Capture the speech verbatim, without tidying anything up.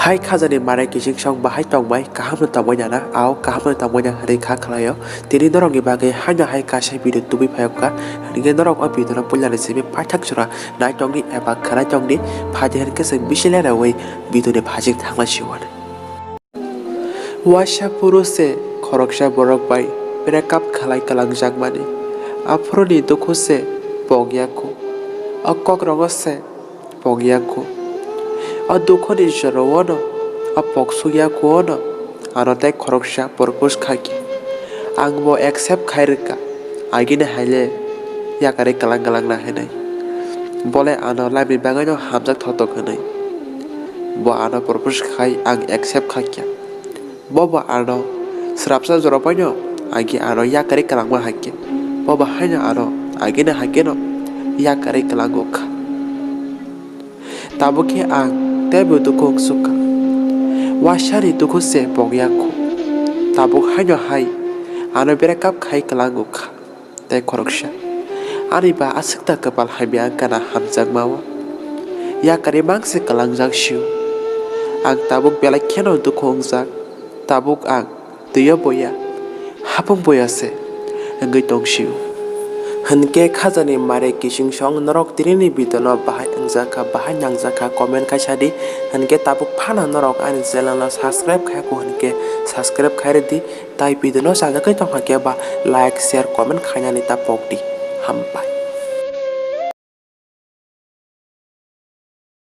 Hai khajani mare kiching song bahai tongbai, kaham no tongbai nana, ao kaham no tongbai na hwnwi kha khlaio. Tini norokni bagwi haino hai kaisa video tubui phayokha, hwnkhe norok o video no puilani simi paithak jora naitokni eba khwnaitokni, phaidi hwnkhe chwng bisi leraui video ni phajing thanglai siwani. Waisa puro se khoroksa borok bai breakup khlai kwlangjakmani. Aphuruni dukhu se pokya khu. O kokrogo se pokya khu. O dukhuni jorowono, o poksukya khuono ano tei khoroksa propose kha khe. Ang bo accept khai rwkha, agini haile yakarwi kwlang kwlangna hwnwi. Bole ano laimni bagwino hamjak thotok hwnwi. Bo ano propose khai ang accept kha khe. Bobo ano swrapsa jora paino agi ano yakarwi kwlangma hai khe. Bobo haino ano agini hai kheno yakarwi kwlango kha. Tabuk khe ang teibo dukhu wngsuk kha. Wasani dukhu se pokya khu. Tabuk haino hai ano breakup khai kwlango kha. Tei khoroksa. Ani ba aswk ta kwpal hamya wngkha na hamjakma o. Yakarwi mang se kwlangjak sio. Ang tabuk belai kheno dukhu wngjak. Tabuk ang twio boya, hapung boya se wngwi tong sio. Hwnkhe khajani mare kiching song norok tinini video no bahai wngjakha, bahai nangjakha comment khai sadi. Hwnkhe tabuk phano norok ani channel no subscribe khai kho hwnkhe subscribe khai rwdi. Tai video no sajagwi tongkha khe ba like, share, comment khainani ta pokdi. Hambai.